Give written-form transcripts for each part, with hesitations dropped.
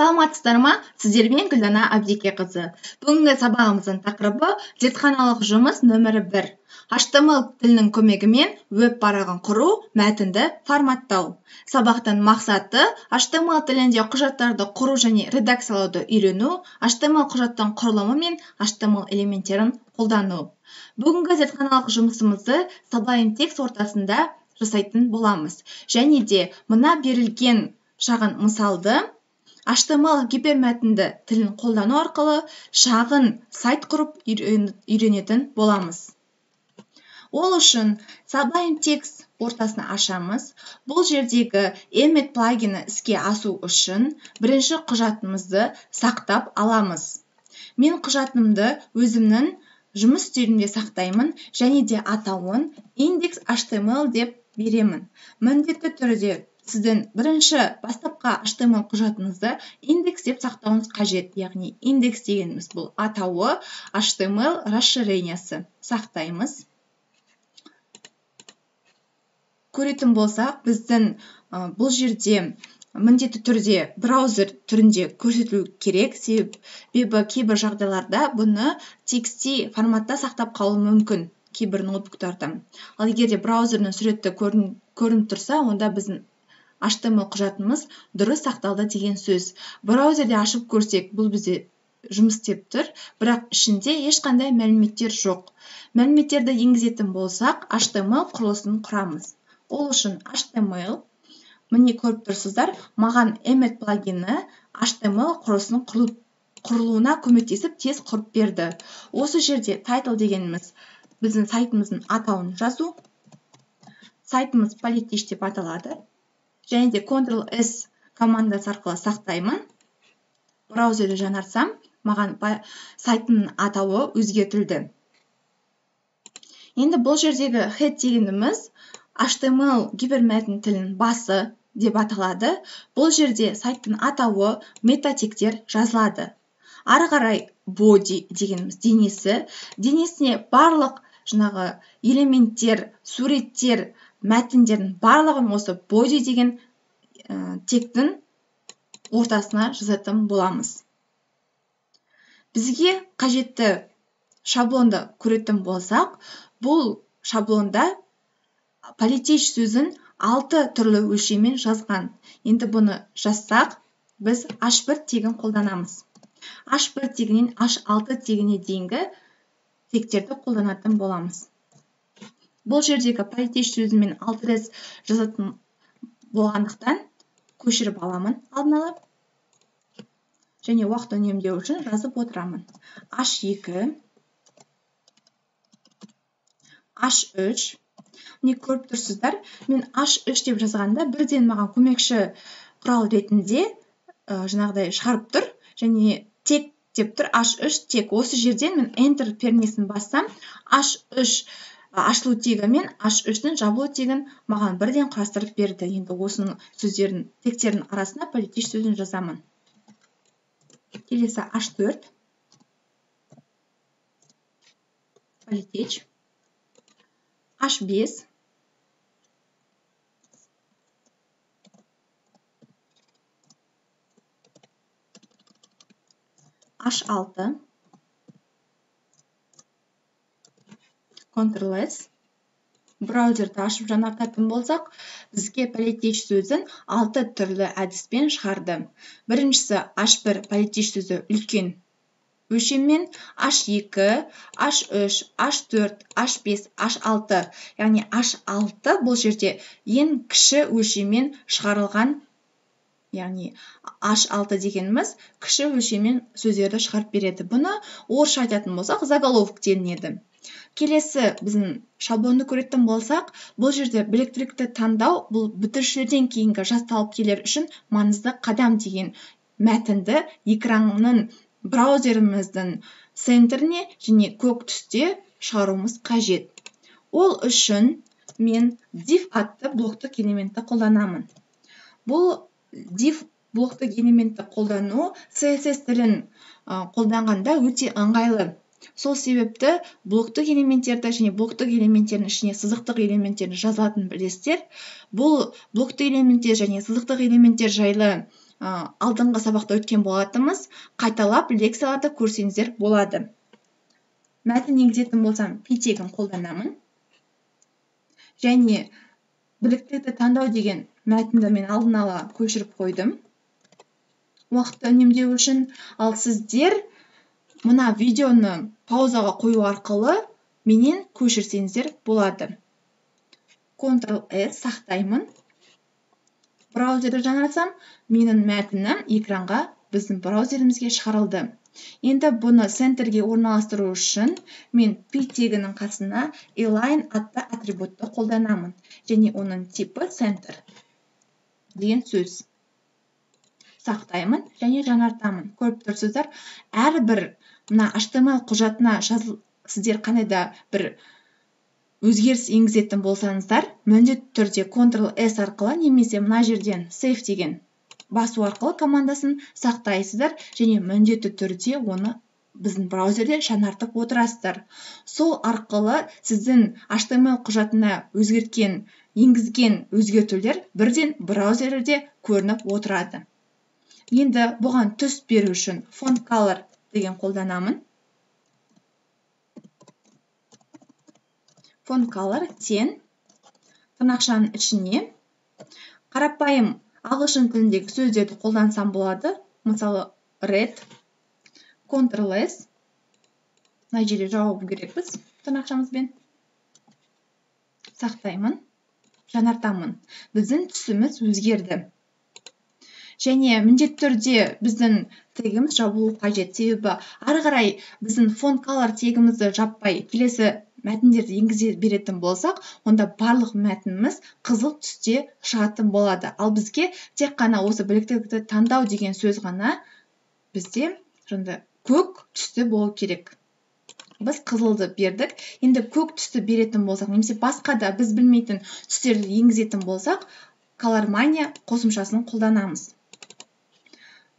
Саламатсыздар ма? Сіздермен Гүлдана Әбдікеқызы. Бүгінгі сабағымыздың тақырыбы зертханалық жұмыс нөмірі 1. HTML тілінің көмегімен веб парағын құру, мәтінді форматтау. Сабақтың мақсаты HTML тілінде құжаттарды құру және редакциялауды үйрену, HTML құжаттың құрылымы мен HTML элементтерін қолдану. Бүгінгі зертханалық жұмысымызды Sublime Text ортасында жасайтын боламыз. Және де мына берілген шағын мысалды HTML гипермәтінді тілін қолдану арқылы шағын сайт құрып үйренетін боламыз. Ол үшін Sublime Text ортасын ашамыз. Бұл жердегі Emmet плагині іске асу үшін бірінші құжатымызды сақтап аламыз. Мен құжатымды өзімнің жұмыс үстелімде сақтаймын және де атауын index.html деп беремін. Міндетті түрде сіздің бірінші бастапқы HTML құжатыңызды индекс деп сақтауыңыз қажет. Яғни индекс дегеніміз бұл атауы, HTML расширениясы. Сақтаймыз. Көретін болсақ, біздің бұл жерде міндетті түрде браузер түрінде көрсетілу керек, себебі кейбір жағдайларда бұны TXT форматта сақтап қалу мүмкін кейбір ноутбуктарда. Ал егер де браузердің суреті көрініп тұрса, онда біздің HTML құжатымыз дұрыс сақталды деген сөз. Браузерде ашып көрсек, бұл бізде жұмыс істеп тұр, бірақ ішінде ешқандай мәліметтер жоқ. Мәліметтерді енгізетін болсақ, HTML құрылысын құрамыз. Ол үшін HTML, міне көріп тұрсыздар, маған Emmet плагині HTML құрылысын құрылуына көмектесіп тез құрып берді. Осы жерде title дегеніміз біздің сайтымыздың атауын жазу. Сайтымыз Politish деп аталады. Және де Ctrl-S командасы арқылы сақтаймын. Браузерді жанарсам, маған сайттың атауы өзгертілді. Енді бұл жердегі head дегеніміз HTML гипермәтін тілінің басы деп аталады. Бұл жерде сайттың атауы, метатегтер жазылады. Ары қарай body дегеніміз денесі. Денесіне барлық жаңағы элементтер, суреттер, мәтіндердің барлығын осы body деген тегтің ортасына жазатын боламыз. Бізге қажетті шаблонды көретін болсақ, бұл шаблонда Politish сөзін 6 түрлі өлшеммен жазған. Енді бұны жазсақ, біз H1 тегін қолданамыз. H1 тегінен H6 тегіне дейінгі тегтерді қолданатын боламыз. Бұл жердегі Politish сөзімен 6 рет жазатын болғандықтан көшіріп аламын алдын ала. Және уақыт үнемдеу үшін жазып отырамын. H2, H3. Міне көріп тұрсыздар, мен H3 деп жазғанда бірден маған көмекші құрал ретінде жаңағыдай шығарып тұр. Және тек деп тұр, H3 тек. Осы жерден мен Enter пернесін бассам, H3 ашылу тегі мен H3-тің жабылу тегін маған бірден құрастырып берді. Енді осының сөздерін, тегтердің арасына Politish сөзін жазамын. Келесі H4 Politish, H5, H6, Ctrl-S. Браузерді ашып жаңартатын болсақ, бізге Politish сөзін 6 түрлі әдіспен шығарды. Біріншісі H1 Politish сөзі үлкен өлшеммен, H2, H3, H4, H5, H6. Яғни H6 бұл жерде ең кіші өлшеммен шығарылған, яғни H6 дегеніміз кіші өлшеммен сөздерді шығарып береді. Бұны орысша айтатын болсақ, заголовок делінеді. Келесі біздің шаблонды көретін болсақ, бұл жерде біліктілікті таңдау бұл бітірушілерден кейінгі жас талапкерлер үшін маңызды қадам деген мәтінді экранның браузеріміздің центріне және көк түсте шығаруымыз қажет. Ол үшін мен div атты блоктық элементті қолданамын. Бұл div блоктық элементті қолдану CSS тілін қолданғанда өте ыңғайлы. Сол себепті блоктық элементтерді және блоктық элементтердің ішіне сызықтық элементтерді жазылатынын білесіздер. Бұл блоктық элементтер және сызықтық элементтер жайлы Алдыңғы сабақта өткен болатынбыз. Қайталап лекцияларды көрсеңіздер болады. Мәтін енгізетін болсам, p тегін қолданамын. Және біліктілікті таңдау деген мәтінді мен алдын ала көшіріп қойдым. Уақытты үнемдеу үшін. Ал сіздер мына видеоны паузаға қою арқылы менен көшірсеңіздер болады. Ctrl-S сақтаймын. Браузерді жаңартсам, менің мәтінім экранға, біздің браузерімізге шығарылды. Енді бұны центрге орналастыру үшін мен p тегінің қасына align атты атрибутты қолданамын және оның типі center деген сөз. Сақтаймын және жаңартамын. Көріп тұрсыздар, әрбір мына HTML құжатына сіздер қандай да бір өзгеріс енгізетін болсаңыздар, міндетті түрде Ctrl-S арқылы немесе мына жерден Save деген басу арқылы командасын сақтайсыздар және міндетті түрде оны біздің браузерде жаңартып отырасыздар. Сол арқылы сіздің HTML құжатына өзгерткен, енгізген өзгертулер бірден браузерде көрініп отырады. Енді бұған түс беру үшін Font Color деген қолданамын. Font Color тең тырнақшаның ішіне қарапайым ағылшын тіліндегі сөздерді қолдансам болады. Мысалы, red, Ctrl-S, мына жерде жауып керекпіз тырнақшамызбен. Сақтаймын, жаңартамын. Біздің түсіміз өзгерді. Және міндетті түрде біздің тегіміз жабылуы қажет. Себебі ары қарай біздің Font Color тегімізді жаппай келесі мәтіндерді енгізе беретін болсақ, онда барлық мәтініміз қызыл түсте шығатын болады. Ал бізге тек қана осы біліктілікті таңдау деген сөз ғана бізде сонда көк түсті болу керек. Біз қызылды бердік. Енді көк түсті беретін болсақ, немесе басқа да біз білмейтін түстерді енгізетін болсақ, Colormania қосымшасын қолданамыз.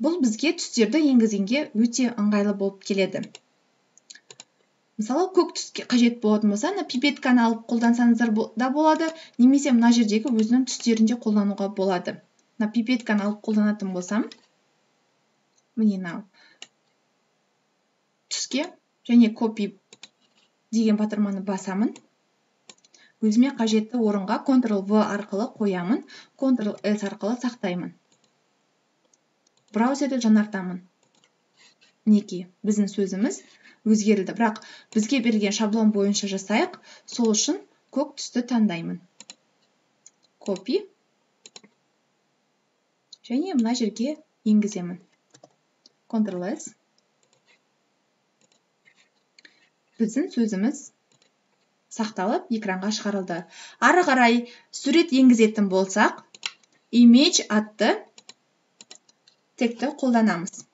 Бұл бізге түстерді енгізгенге өте ыңғайлы болып келеді. Мысалы, көк түске қажет болатын болса, мына пипетканы алып қолдансаңыздар да болады, немесе мына жердегі өзінің түстерінде қолдануға болады. Мына пипетканы алып қолданатын болсам, міне мынау түске және copy деген батырманы басамын. Өзіме қажетті орынға Ctrl-V арқылы қоямын, Ctrl-S арқылы сақтаймын. Браузерді жаңартамын. Мінекей, біздің сөзіміз өзгерілді. Бірақ бізге берілген шаблон бойынша жасайық, сол үшін көк түсті таңдаймын. Copy және мына жерге енгіземін. Ctrl-S. Біздің сөзіміз сақталып экранға шығарылды. Ары қарай сурет енгізетін болсақ, image атты тегті қолданамыз.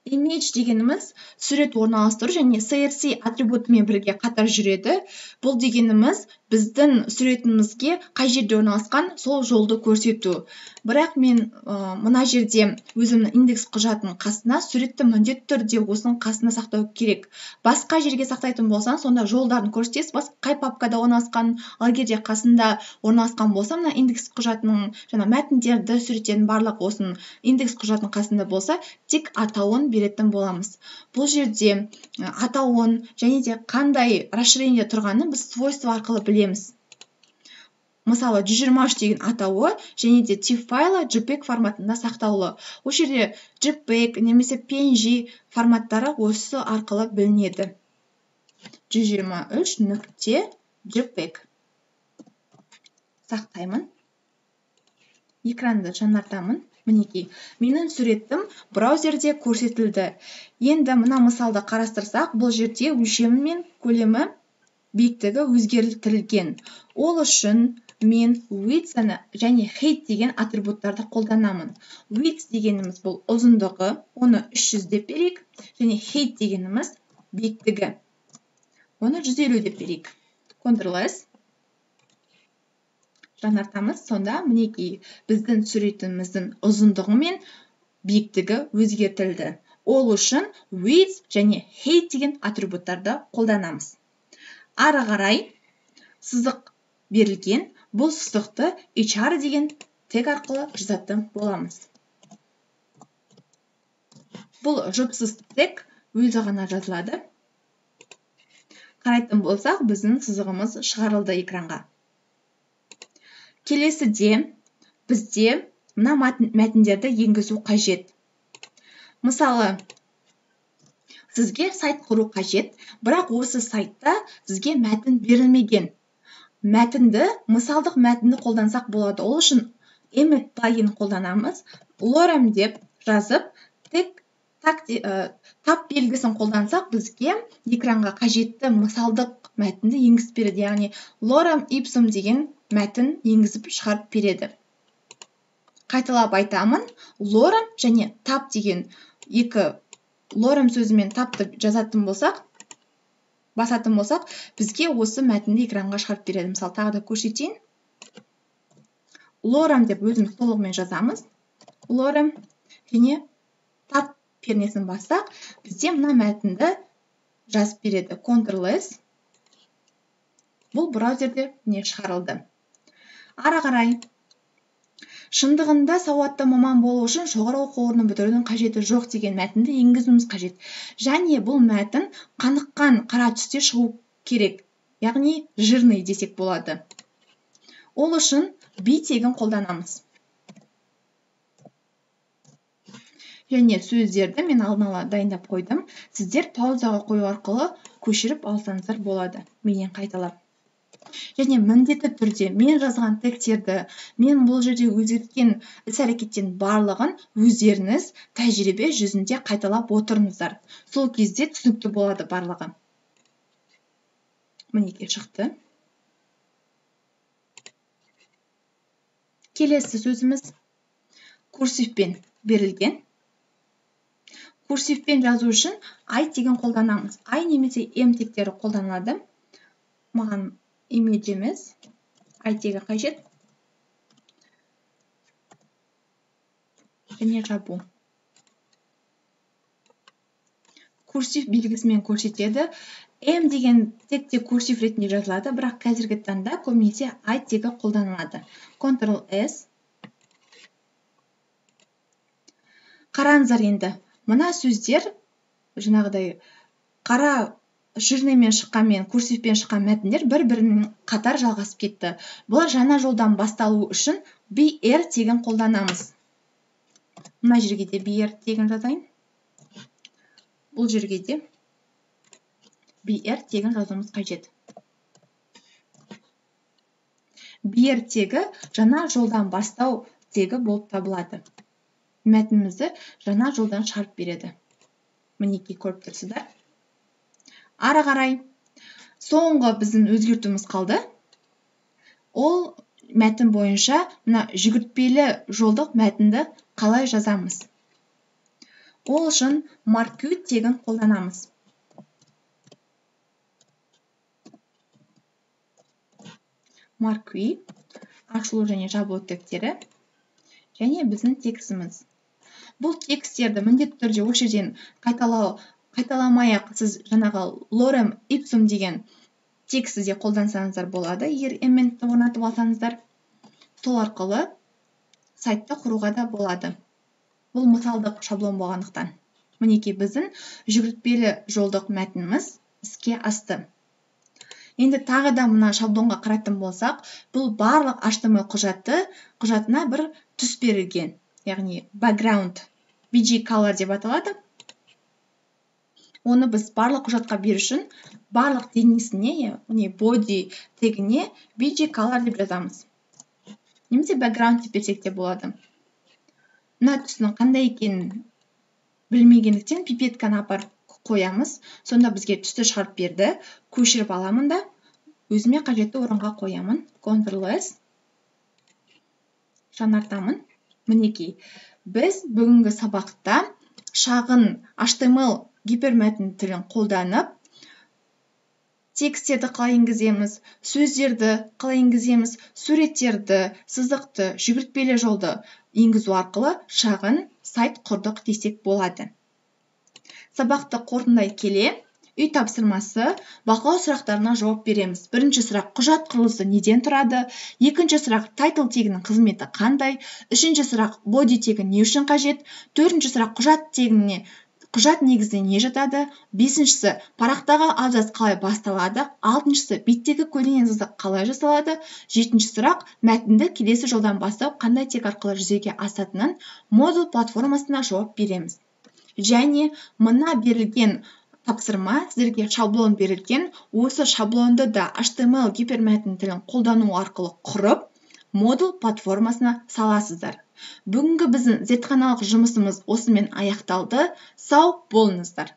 Image дегеніміз сурет орналастыру және src атрибутымен бірге қатар жүреді. Бұл дегеніміз біздің суретімізге қай жерде орналасқан сол жолды көрсету. Бірақ мен мына жерде өзімнің индекс құжатының қасына суретті міндетті түрде осының қасына сақтау керек. Басқа жерге сақтайтын болсаң, сонда жолдарын көрсетесіз, бас қай папкада орналасқан, ал егер де қасында орналасқан болса, мына индекс құжатының жаңа мәтіндерді, суреттердің барлығы осының индекс құжатының қасында болса, тек атауын беретін боламыз. Бұл жерде атауын және де қандай расширение тұрғанын біз свойство арқылы білеміз. Мысалы, 123 деген атауы және де тип файлы JPEG форматында сақтаулы. Ол жерде JPEG немесе PNG форматтары осы арқылы білінеді. 123.jpeg. Сақтаймын. Экранды жаңартамын. Мінекей, менің суретім браузерде көрсетілді. Енді мына мысалды қарастырсақ, бұл жерде өлшемі мен көлемі, биіктігі өзгертілген. Ол үшін мен width және height деген атрибуттарды қолданамын. Width дегеніміз бұл ұзындығы, оны 300 деп берейік, және height дегеніміз биіктігі. Оны 150 деп берейік. Ctrl-S. Жаңартамыз, сонда мінекей біздің суретіміздің ұзындығы мен биіктігі өзгертілді. Ол үшін width және height деген атрибуттарды қолданамыз. Ары қарай сызық берілген, бұл сызықты HR деген тег арқылы жазатын боламыз. Бұл жұпсыз тег өзі ғана жазылады. Қарайтын болсақ, біздің сызығымыз шығарылды экранға. Келесіде бізде мына мәтіндерді енгізу қажет. Мысалы, сізге сайт құру қажет, бірақ осы сайтта сізге мәтін берілмеген. Мәтінді, мысалдық мәтінді қолдансақ болады. Ол үшін Emmet плагинін қолданамыз. Lorem деп жазып, тек тап белгісін қолдансақ, бізге экранға қажетті мысалдық мәтінді енгізіп береді. Яғни lorem ipsum деген мәтін енгізіп шығарып береді. Қайталап айтамын, lorem және тап деген екі lorem сөзімен тапты жазатын болсақ, басатын болсақ, бізге осы мәтінді экранға шығарып береді. Мысалы, тағы да көрсетейін. Lorem деп өзіміз толығымен жазамыз. Lorem және тап пернесін бассақ, бізде мына мәтінді жазып береді. Ctrl-S. Бұл браузерде не шығарылды. Ары қарай. Шындығында сауатты маман болу үшін жоғары оқу орнын бітірудің қажеті жоқ деген мәтінді енгізуіміз қажет. Және бұл мәтін қаныққан қара түсте шығу керек, яғни жирный десек болады. Ол үшін B тегін қолданамыз. Және сөздерді мен алдын ала дайындап қойдым. Сіздер паузаға қою арқылы көшіріп алсаңыздар болады, менен қайталап. Және міндетті түрде мен жазған тегтерді, мен бұл жерде өзгерткен іс-әрекеттен барлығын өздеріңіз тәжірибе жүзінде қайталап отырыңыздар. Сол кезде түсінікті болады барлығы. Мінекей шықты. Келесі сөзіміз курсивпен берілген. Курсивпен жазу үшін I тегін қолданамыз. I немесе M тегтері қолданылады. Маған image емес, I тегі қажет. Және жабу. Курсив белгісімен көрсетеді. M деген тек те курсив ретінде жазылады, бірақ қазіргі таңда көбінесе I тегі қолданылады. Ctrl-S. Қараңыздар енді, мына сөздер жаңағыдай қара жирныймен шыққан мен курсивпен шыққан мәтіндер бір-бірінің қатар жалғасып кетті. Бұлар жаңа жолдан басталу үшін BR тегін қолданамыз. Мына жерге де BR тегін жазайын. Бұл жерге де BR тегін жазуымыз қажет. BR тегі жаңа жолдан бастау тегі болып табылады. Мәтінімізді жаңа жолдан шығарып береді. Мінекей көріп тұрсыздар. Ары қарай соңғы біздің өзгертуіміз қалды. Ол мәтін бойынша мына жүгіртпелі жолдық мәтінді қалай жазамыз? Ол үшін marquee тегін қолданамыз. Marquee ашылу және жабылу тегтері және біздің текстіміз. Бұл тексттерді міндетті түрде осы жерден қайталамай-ақ сіз жаңағы lorem ipsum деген текстті де қолдансаңыздар болады, егер Emmet-ті орнатып алсаңыздар. Сол арқылы сайтты құруға да болады. Бұл мысалдық шаблон болғандықтан. Мінекей біздің жүгіртпелі жолдық мәтініміз іске асты. Енді тағы да мына шаблонға қарайтын болсақ, бұл барлық HTML құжатына бір түс берілген, яғни background, BG color деп аталады. Оны біз барлық құжатқа беру үшін барлық денесіне, яғни body тегіне BG color деп жазамыз. Немесе background деп берсек те болады. Мына түсінің қандай екенін білмегендіктен пипетканы апарып қоямыз. Сонда бізге түсті шығарып берді. Көшіріп аламын да өзіме қажетті орынға қоямын. Ctrl-S. Жаңартамын. Мінекей, біз бүгінгі сабақта шағын HTML гипермәтін тілін қолданып, тексттерді қалай енгіземіз, сөздерді қалай енгіземіз, суреттерді, сызықты, жүгіртпелі жолды енгізу арқылы шағын сайт құрдық десек болады. Сабақты қорытындылай келе, Үй тапсырмасы: бақылау сұрақтарына жауап береміз. Бірінші сұрақ: құжат құрылысы неден тұрады? Екінші сұрақ: title тегінің қызметі қандай? Үшінші сұрақ: body тегі не үшін қажет? Төртінші сұрақ: құжат негізіне не жатады? Бесіншісі: парақтағы абзац қалай басталады? Алтыншысы: беттегі көлденең сызық қалай жасалады? Жетінші сұрақ: мәтінді келесі жолдан бастау қандай тег арқылы жүзеге асатынын Moodle платформасына жауап береміз. Және мына берілген тапсырма, сіздерге шаблон берілген, осы шаблонды да HTML гипермәтін тілін қолдану арқылы құрып, Moodle платформасына саласыздар. Бүгінгі біздің зертханалық жұмысымыз осымен аяқталды. Сау болыңыздар!